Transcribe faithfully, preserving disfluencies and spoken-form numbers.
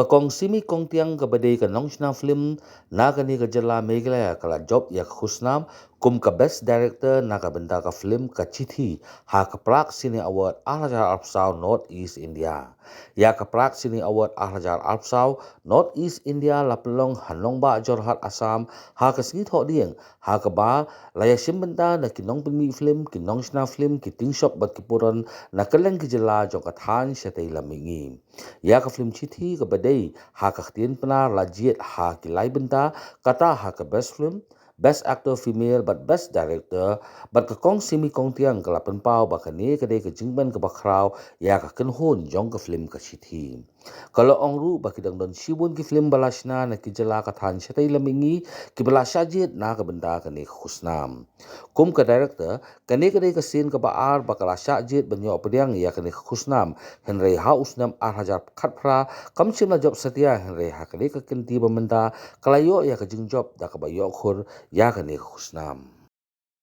Ka Kong Simi Kongtiang kaba dei ka nongshna film na kane ka jylla Meghalaya ka la jop ïa ka khusnam kum ka Best Director na ka bynta ka film Ka Chithi ha ka Prag Cine Award ar hajar arphew saw North East India. Ïa ka Prag Cine Award ar hajar arphew saw North East India la pynlong ha nongbah Jorhat, Assam ha ka sngi Thohdieng, ha kaba la ïashim bynta na ki nongpynmih film, ki nongshna film, ki tyngshop bad ki puron na kylleng ki jylla jong ka thaiñ shatei lam mihngi. Ïa ka film Chithi kaba dei ha ka ktien Pnar la jied ha ki lai bynta, kata ha ka Best Film, Best Actor Female bad Best Director, bad ka Kong Simi Kongtiang ka la pynpaw ba kane ka dei ka jingpynbna kaba khraw ïa ka kynhun jong ka film Ka Chithi. Ka la ong ruh ba ki dang don shibun ki film ba la shna na ki jylla ka thaiñ shatei lam mihngi kiba la shah jied na ka bynta kane ka khusnam. Kum ka director, kane ka dei ka sien kaba ar ba ka la shah jied ban ïoh pdiang ïa kane ka khusnam, hynrei ha u snem ar hajar khatphra kam shym la jop satia, hynrei ha kane ka kynti ba mynta ka la ïoh ïa ka jingjop da kaba ïoh khur ïa kane ka khusnam.